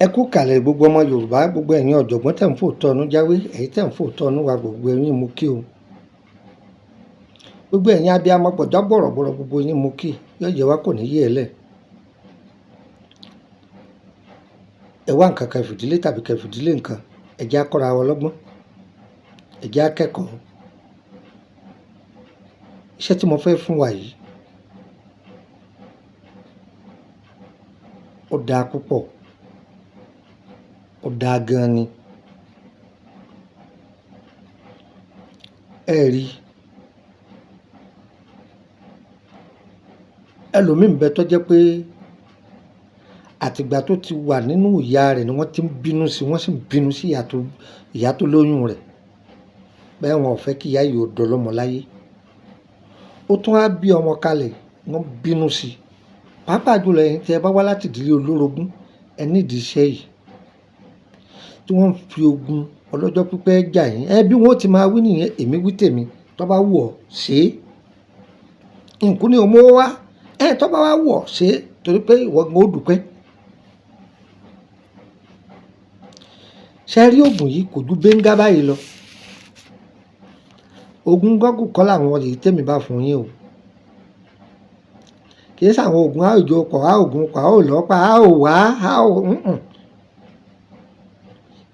Ẹ kú kàlẹ̀ gbogbo ọmọ Yorùbá, gbogbo ẹ̀yin ọ̀jọ̀gbọ́n tẹ̀ ń fò tọ́nu jáwé, ẹ̀yin tẹ̀ ń fò tọ́nu wa, gbogbo ẹ̀yin mú kí o. Gbogbo ẹ̀yin abiyamọ pọ̀jọ́ gbọ̀rọ̀gbọ̀rọ̀, gbogbo yín mú kí, yóò jẹ́ wá kò ní yé ẹ lẹ̀. Ẹ wá nǹkan kan fìdílé tàbí kẹ́ fìdílé nǹkan, ẹ jẹ́ á kọ́ra wa lọ́gbọ́n, ẹ jẹ́ á kẹ́kọ̀ọ́. Iṣẹ́ tí mo fẹ́ fún wa yìí, ó dáa púpọ̀, ó dáa gan ni. Ẹ rí, ẹlòmíì ń bẹ tó jẹ́ pé àtìgbà tó ti wà nínú ìyá rẹ̀ ni wọ́n ti ń bínú sí, wọ́n sì ń bínú sí ìyá tó lóyún rẹ̀. Bẹ́ẹ̀ wọn ò fẹ́ kí ìyá yìí ó dọlọ́mọ láyé. Ó tún á bí ọmọ kalẹ̀, wọ́n bínú sí i. Pàápàá jùlọ ẹ̀yin tí ẹ bá wá láti ìdílé olórogún, ẹ nídìí iṣẹ́ yìí tí wọ́n ń fi ogun ọlọ́jọ́ pípẹ́ jà yín. Ẹ bí wọ́n ó ti máa wí nìyẹn, èmi wí tèmi, tó bá wù ọ́ ṣe é. Nkú ni o mówó wá, ẹ tó bá wá wù ọ́ ṣe é, torí pé ìwọ gan ó dúpẹ́. Ṣé ẹ rí oògùn yìí kò ju bẹ́ńgá báyìí lọ. Oògùn gọ́gùn kọ́ làwọn èyí tèmi bá fún yín o. Kì í ṣàwọn oògùn àwùjọ pọ̀, a oògùn pa, a ò lọ́pa, a ò wá, a ò nǹkan.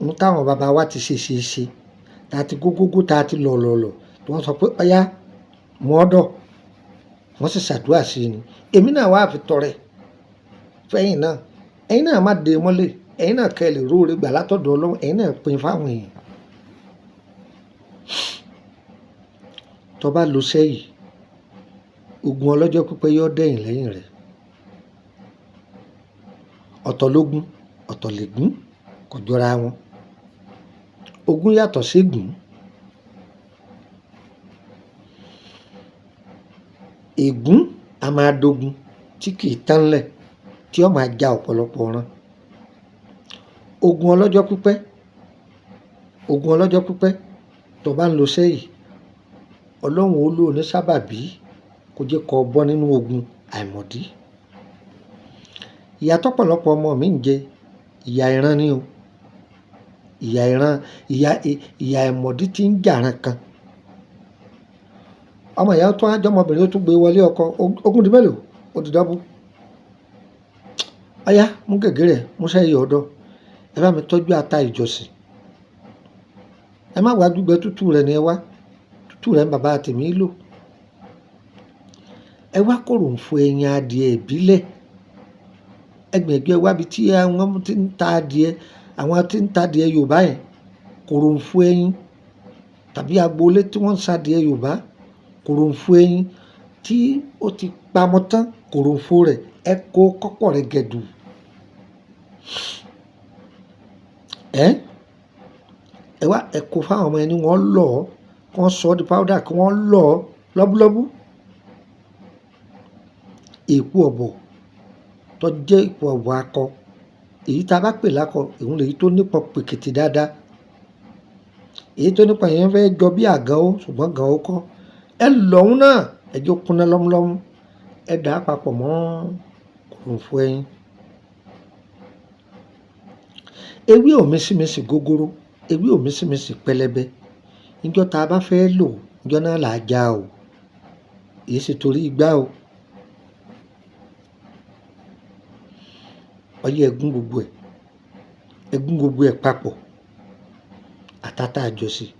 Ohun táwọn bàbá wa ti ṣe ṣe ṣe, ta ti gógógó, ta ti lọ̀lọ̀lọ̀, tí wọ́n sọ pé ọ̀yá mú ọ́dọ̀, wọ́n sì ṣàdúrà sí i ni. Èmi náà wá fi tọrẹ fẹ́yìn náà. Ẹ̀yin náà má de mọ́lẹ̀, ẹ̀yin náà kẹ́ lè róore gbà látọ̀dọ̀ Ọlọ́run, ẹ̀yin náà pín fáwọn èèyàn. Tó bá lo iṣẹ́ yìí, ogun ọlọ́jọ́ pípẹ́ yóò dẹ̀yìn lẹ́yìn rẹ̀. Ọ̀tọ̀ lógun, ọ̀tọ̀ lègún, kò jọra wọn. Ogun yàtọ̀ sí ègún. Ègún a máa dogun tí kì í tán lẹ̀, tí ó máa ja ọ̀pọ̀lọpọ̀ ọ̀ràn. Ogun ọlọ́jọ́ pípẹ́, ogun ọlọ́jọ́ pípẹ́, tó bá ń lo iṣẹ́ yìí, Ọlọ́run ó lò ó ní sábàbí kó jẹ́ kó bọ́ nínú ogun àìmọ̀dí. Ìyà tọ́pọ̀lọpọ̀ ọmọ mi ń jẹ, ìyà ìran ni o. Ìyà ìran, ìyà àìmọ̀dí tí ń jà ran kan. Ọmọ ìyá tó wá jẹ́ ọmọbìnrin ó tún gbé wọlé ọkọ, ogún di mélòó? Ó di dọ́bù. Ọ̀yá, mú gègé rẹ̀, mú sẹ́yìn ọ̀dọ́. Ẹ bá mi tọ́jú ata ìjọsìn. Ẹ má wá gbígbẹ tútù rẹ̀ ni ẹ wá. Tútù rẹ̀ ń bàbá tèmi lò. Ẹ wá kòròǹfo ẹyin adìẹ ìbílẹ̀. Ẹ gbìyànjú ẹ wá ibi tí àwọn tí ń ta adìẹ, àwọn tí ń ta adìẹ Yorùbá yẹn, kòròǹfo ẹyin tàbí agboolé tí wọ́n ń sa adìẹ Yorùbá, kòròǹfo ẹyin tí ó ti pamọ́ tán, kòròǹfo rẹ̀ ẹ kó kọ́pọ̀ rẹ̀ gẹ̀dù. Ẹ́ ẹ wá ẹ kó fáwọn ọmọ ẹni wọ́n lọ̀ ọ́, kí wọ́n sọ ọ́ di powder, kí wọ́n lọ̀ ọ́ lọ́búlọ́bú. Èpo ọ̀bọ̀ tó jẹ́ èpo ọ̀bọ̀ akọ, èyí tí a bá pè lákọ, òun lèyí tó nípọn pèkìtì dáadáa. Èyí tó nípọn yẹn fẹ́ jọ bí àgàn ó, ṣùgbọ́n gàn ó kọ́. Ẹ lọ̀ ọ́n náà, ẹ jó kúnná lọ́múlọ́mú. Ẹ dà á papọ̀ mọ́ kòròǹfo ẹyin. Ewé òmísínminsìn gógóró, ewé òmísínminsìn pẹlẹbẹ. Ijọ́ ta bá fẹ́ lò, ijọ́ náà là á já o. Èyí sì torí igbá o. Ọyẹ́ ẹ gún gbogbo ẹ̀, ẹ gún gbogbo ẹ̀ papọ̀. Àtàtà àjọsìn,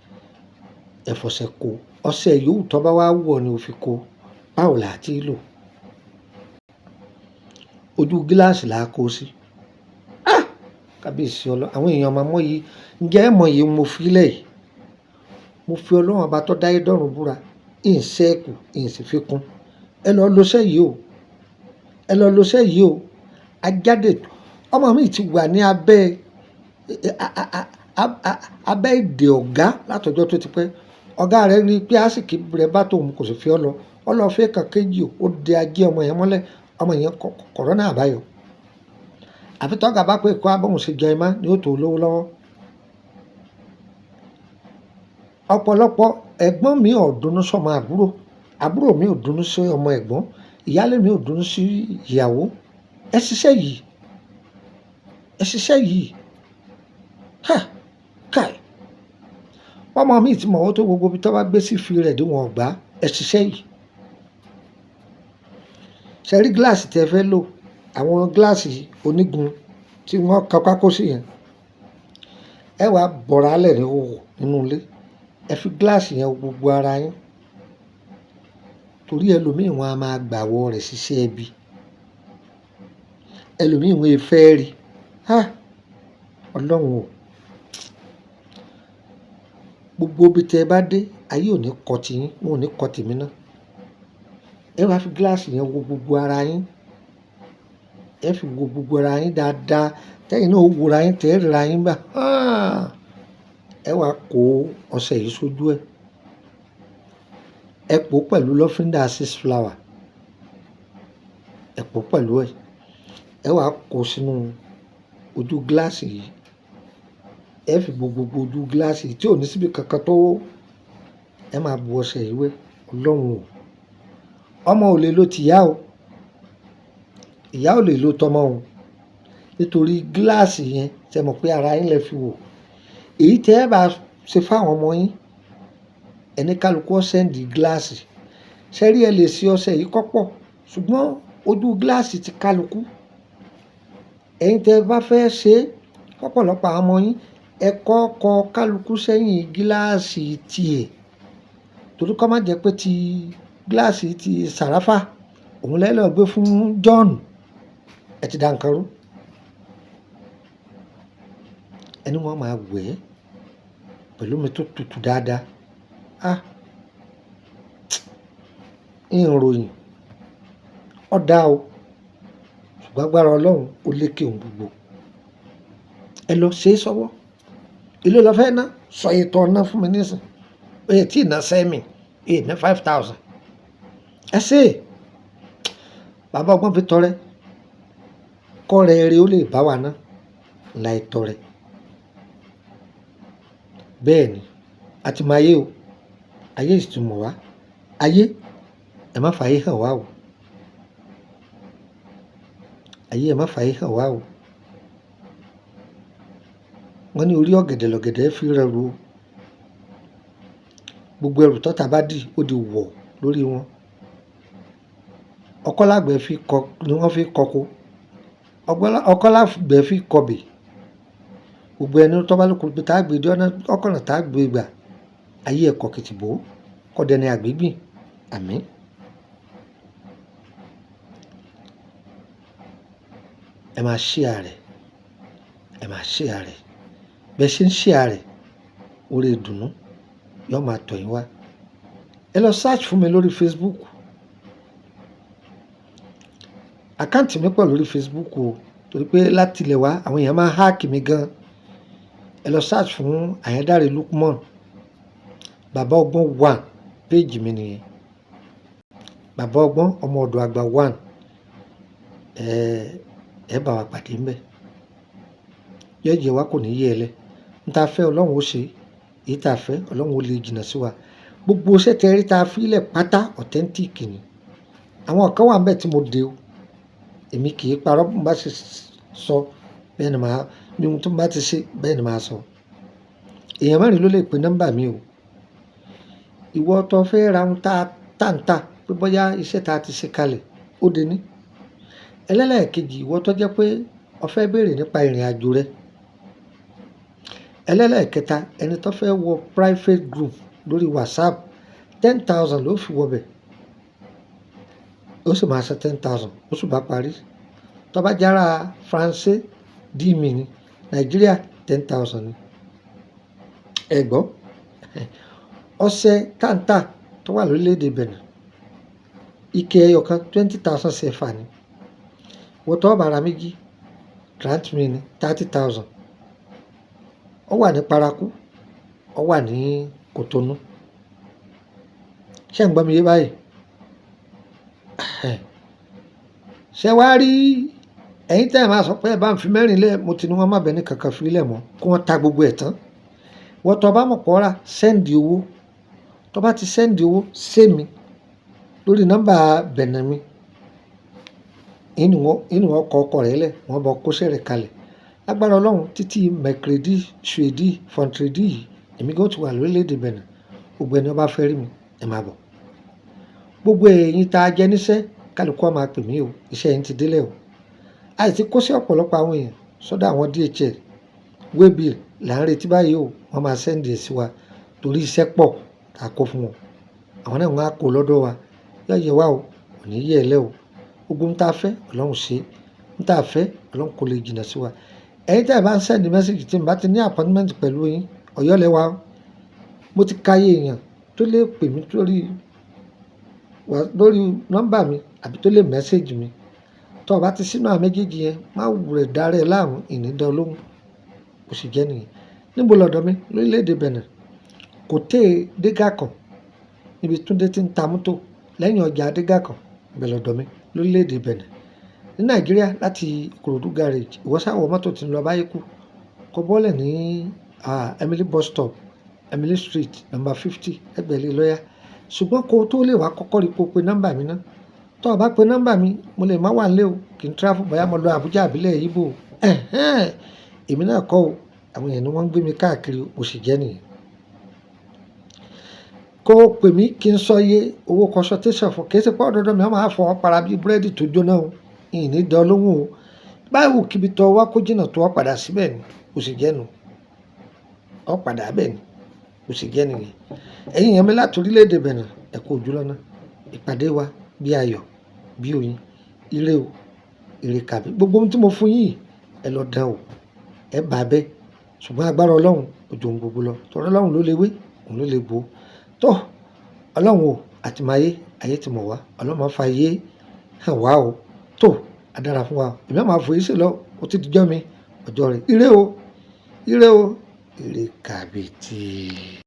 ẹ fọṣẹ kó. Ọṣẹ yòówù tó bá wá wù ọ́ ni o fi kó. Báwo là á ti lò? Ojú gíláàsì là á kó sí. Ah! Kábíyèsí Ọlọ́run, àwọn èèyàn máa mọ̀ yìí. Ǹjẹ́ ẹ mọ̀ yìí mo fi lẹ̀ yìí? Mo fi Ọlọ́run ọba tó dáyé dọ́run búra. Ìn ṣẹ́kù, ìn sì fi kún. Ẹ lọ lo iṣẹ́ yìí o. Ẹ lọ lo iṣẹ́ yìí o. Ajáde, ọmọ mi ti wà ní abẹ́, abẹ́ ìdè ọ̀gá látọjọ́ tó ti pẹ́. Ọ̀gá rẹ̀ rí pé àsìkí rẹ̀ bá tòun kò sì fi ọ́ lọ. Ó lọ fẹ́ kan kéjì o, ó de ajé ọmọ yẹn mọ́lẹ̀. Ọmọ yẹn kọ̀rọ́nà àbáyọ. Àfi tọ́gà bá pé kó abóhùn ṣe jẹ ẹ má ni ó tó lówó lọ́wọ́. Ọ̀pọ̀lọpọ̀ ẹ̀gbọ́n mi ò dùnú sọ́mọ àbúrò, àbúrò mi ò dùnú sí ọmọ ẹ̀gbọ́n, ìyálé mi ò dùnú sí ìyàwó. Ẹ ṣiṣẹ́ yìí. Ẹ ṣiṣẹ́ yìí. Ha! Káì. Ọmọ mi ti mọ̀ ọ́ tó gbogbo ibi tó bá gbé sí fi rẹ̀ dé wọn ọ̀gbá. Ẹ ṣiṣẹ́ yìí. Ṣé rí gíláàsì tí ẹ fẹ́ lò? Àwọn gíláàsì onígun tí wọ́n kan pákó sí yẹn. Ẹ wá bọ̀rọ̀ alẹ̀ ní hòhò nínú ilé. Ẹ fi gíláàsì yẹn wo gbogbo ara yín. Torí ẹlòmíì wọn a máa gbàwọ̀ rẹ̀ ṣiṣẹ́ ẹbí. Ẹlòmíì wọn e fẹ́ rí. Ha! Ọlọ́run o. Gbogbo ibi tí ẹ bá dé, ayé ò ní kọ ti yín, wọn ò ní kọ tèmi ná. Ẹ wá fi gíláàsì yẹn wo gbogbo ara yín. Ẹ fi wo gbogbo ara yín dáadáa. Tẹ́yìn náà ó wo ara yín, tẹ́ ẹ ríra yín bá. Hán! Ẹ wá kó ọṣẹ yìí sójú ẹ. Ẹ pò pẹ̀lú lọ́fíńdà six flower. Ẹ pò pẹ̀lú ẹ. Ẹ wá kó sínú ojú gíláàsì yìí. Ẹ fi bo gbogbo ojú gíláàsì yìí tí ò ní síbi kankan tó. Ẹ máa bu ọṣẹ yìí wẹ̀. Ọlọ́run o. Ọmọ ò lè lo tìyá o. Ìyá ò lè lo tọmọ o. Nítorí gíláàsì yẹn, ṣé ẹ mọ̀ pé ara yín lẹ fi wò. Èyí tí ẹ bá ṣe fún àwọn ọmọ yín, ẹni kálukú ó send gíláàsì. Ṣé rí ẹ lè ṣe ọṣẹ yìí kó pọ̀, ṣùgbọ́n ojú gíláàsì ti kálukú. Ẹ̀yin tí ẹ bá fẹ́ ṣe fọ́pọ̀lọpọ̀ àwọn ọmọ yín, ẹ kọ́ kọ kálukú sẹ́yìn gíláàsì ti ẹ̀. Torí kó má jẹ́ pé ti gíláàsì ti Sàráfà, òun lẹ́ lọ gbé fún John. Ẹ ti dá nǹkan rú. Ẹni wọ́n máa wẹ̀ pẹ̀lú omi tó tutù dáadáa. Ah! Ìròyìn ó dá o. Ṣùgbọ́n agbára Ọlọ́run ó lékè ohun gbogbo. Ẹ lọ ṣe é sọ́wọ́. Èló lọ fẹ́ ná? Sọ iye tó ná fún mi nísìnyí. Oye tí ì ná sẹ́mi, èyí ná 5,000. Ẹ ṣe é. Bàbá ọgbọ́n fi tọrẹ. Kọ́ rẹ eré ó lè bá wa ná. Láì tọrẹ. Bẹ́ẹ̀ ni, a ti mọ ayé o. Ayé sì tún mọ̀ wá. Ayé, ẹ má fàyè hàn wá o. Ayé, ẹ má fàyè hàn wá o. Wọ́n ní orí ọ̀gẹ̀dẹ̀ lọ̀gẹ̀dẹ̀ fi rẹrù o. Gbogbo ẹrù tọ́ta bá dì, ó di wọ̀ lórí wọn. Ọkọ́ lágbẹ̀ fi kọ, ni wọ́n fi kọko. Ọkọ́ lágbẹ̀ fi kọbè. Gbogbo ẹni tó bá lóko pé tá gbé dé ọ̀nà, ọkọ̀nà tá gbé gbà. Ayé ẹ kọ̀ kìtìbó. Kọ́ dẹni àgbégbìn. Àmín. Ẹ máa share rẹ̀. Ẹ máa share rẹ̀. Bẹ́ẹ̀ ṣe ń share rẹ̀, oore ìdùnnú yóò máa tọ̀ yín wá. Ẹ lọ search fún mi lórí Facebook. Àkáǹtì mi pọ̀ lórí Facebook o. Torí pé láti ilẹ̀ wá, àwọn èèyàn máa ń hack mi gan. Ẹ lọ search fún Àyàndáre Lukman. Bàbá Ọgbọ́n 1 page mi nìyẹn. Bàbá Ọgbọ́n ọmọ ọ̀dọ̀ àgbà 1. Ẹ bá wa pàdé ńbẹ. Yẹ́jẹ̀ wa kò ní yé ẹ lẹ. N ta fẹ́ Ọlọ́run ó ṣe, èyí ta fẹ́ Ọlọ́run ó lè jìnnà sí wa. Gbogbo iṣẹ́ tẹ rí ta fi lẹ̀ pátá authentic ni. Àwọn kan wà níbẹ̀ tí mo dé o. Èmi kì í parọ́ bí mo bá ṣe sọ, bẹ́ẹ̀ ni màá, bí ohun tí mo bá ti ṣe, bẹ́ẹ̀ ni màá sọ. Èèyàn mẹ́rin ló lè pe nọ́mbà mi o. Ìwọ tó fẹ́ ra ohun tá ń tà pé bóyá iṣẹ́ ta ti ṣe kalẹ̀, ó dé ní. Ẹlẹ́lẹ̀kejì, ìwọ tó jẹ́ pé o fẹ́ béèrè nípa ìrìnàjò rẹ. Ẹlẹ́lẹ̀kẹta, ẹni tó fẹ́ wọ private group lórí WhatsApp, 10,000 ló fi wọ bẹ̀. Ó sì máa san 10,000, oṣù bá parí. Tó bá jára Faransé, dí mi ní Nàìjíríà, 10,000 ni. Ẹ gbọ́. Ọṣẹ táǹtà tó wà lórílẹ̀ èdè Benin, ike ẹyọ kan 20,000 CFA ni. Ìwọ tó bá ra méjì, grant me ní 30,000. Ó wà ní Parakou, ó wà ní Cotonou. Ṣé ẹ̀ ń gbọ́ mi yé báyìí? Ṣé wàá rí ẹ̀yin tí ẹ máa sọ pé ẹ bá ń fi mẹ́rin lé, mo ti ní wọ́n má bẹ ní kankan fi lẹ̀ mọ́, kí wọ́n ta gbogbo ẹ̀ tán. Ìwọ tó bá mọ̀ pé ó rà, send owó. Tó bá ti send owó, sé mi lórí nọ́mbà Benin mi. Inú wọn kọ ọkọ rẹ̀ lẹ̀, wọ́n bá kó iṣẹ́ rẹ̀ kalẹ̀. Lágbára Ọlọ́run, títí mercredi, jeudi, vendredi yìí, èmi gan ti wà lórílẹ̀‐èdè Benin. Gbogbo ẹni ó bá fẹ́ rí mi, ẹ máa bọ̀. Gbogbo ẹ̀yin tá a jẹ níṣẹ́, kálukú á máa pè mí o, iṣẹ́ yín ti délẹ̀ o. A sì ti kó sí ọ̀pọ̀lọpọ̀ àwọn èèyàn sọ́dọ̀ àwọn DHL. Waybill là ń retí báyìí o, wọ́n máa send ẹ̀ sí wa torí iṣẹ́ pọ̀ tá a kó fún wọn. Àwọn náà wọ́n á kó lọ́dọ̀ wa. Yóò yẹ wá o, kò ní yẹ ẹ lẹ́ o. Gbogbo ohun tá a fẹ́, Ọlọ́run ṣe. Ohun tá a fẹ́, Ọlọ́run kò lè jìnnà sí wa. Ẹ̀yin tí ẹ bá ń send message tí n bá ti ní appointment pẹ̀lú yín, Ọ̀yọ́ lẹ wà o. Mo ti ka iye èèyàn tó lè pè mí lórí, lórí nọ́mbà mi àbí tó lè message mi. Tó o bá ti sínú àwọn méjèèjì yẹn, má wulẹ̀ dára ẹ láàmú, ìní dá ọ lóhùn. Bó ṣe jẹ́ nìyẹn. Níbo lọ̀dọ̀ mi? Lórílẹ̀ èdè Benin. Côté Dégakan, níbi Túndé tí ń ta mọ́tò lẹ́yìn ọjà Dégakan, ibẹ̀ lọ̀dọ̀ mi lórílẹ̀ èdè Benin. Ní Nàìjíríà, láti Ìkòròdú garage, ìwọ sá wọ mọ́tò tí ń lọ Báyíkú, kó bọ́lẹ̀ ní Emily bus stop, Emily Street, number 50, lẹ́gbẹ̀ẹ́ ilé lọ́yà. Ṣùgbọ́n kó tó lè wá, kọ́kọ́ rí pé o pe nọ́mbà mi ná. Tó o bá pe nọ́mbà mi, mo lè má wà nílé o, kí n travel, bóyá mo lọ Abuja àbí ilẹ̀ Íbò. Ẹ̀hẹ́n, èmi náà kọ́ o. Àwọn èèyàn ni wọ́n ń gbé mi káàkiri, bó ṣe jẹ́ nìyẹn. Kó o pè mí kí n sọ iye owó consultation fún, kì í ṣe pé ọ̀dọ̀ọ̀dọ̀ mi, wọ́n máa fọwọ́ para bí búrẹ́dì tó jóná o. Ìní dán ọ lóhùn o. Báwo kíbi tó wá kó jìnnà tó, wá padà síbẹ̀ ni, bó ṣe jẹ́ nu. Ọ padà bẹ́ẹ̀ ni, bó ṣe jẹ́ nìyẹn. Ẹ̀yin èèyàn mi láti orílẹ̀ èdè Benin, ẹ kú ojú lọ́nà. Ìpàdé wa bí ayọ̀, bí oyin. Ire o, ire kàbí. Gbogbo ohun tí mo fún yín yìí, ẹ lọ dán o, ẹ bá bẹ́. Ṣùgbọ́n agbára Ọlọ́run ó ju ohun gbogbo lọ. Torí Ọlọ́run ló lè wé, òun ló lè gbó. Tó, Ọlọ́run o, àti máa yé, ayé tí mọ̀ wá. Ọlọ́run máa fa ayé hàn wá o. Tó, a dára fún wa. Èmi á máa fòyí sí lọ, ó ti di jọ́ mi, ọjọ́ rẹ̀. Ire o, ire o, ire kàbìtì.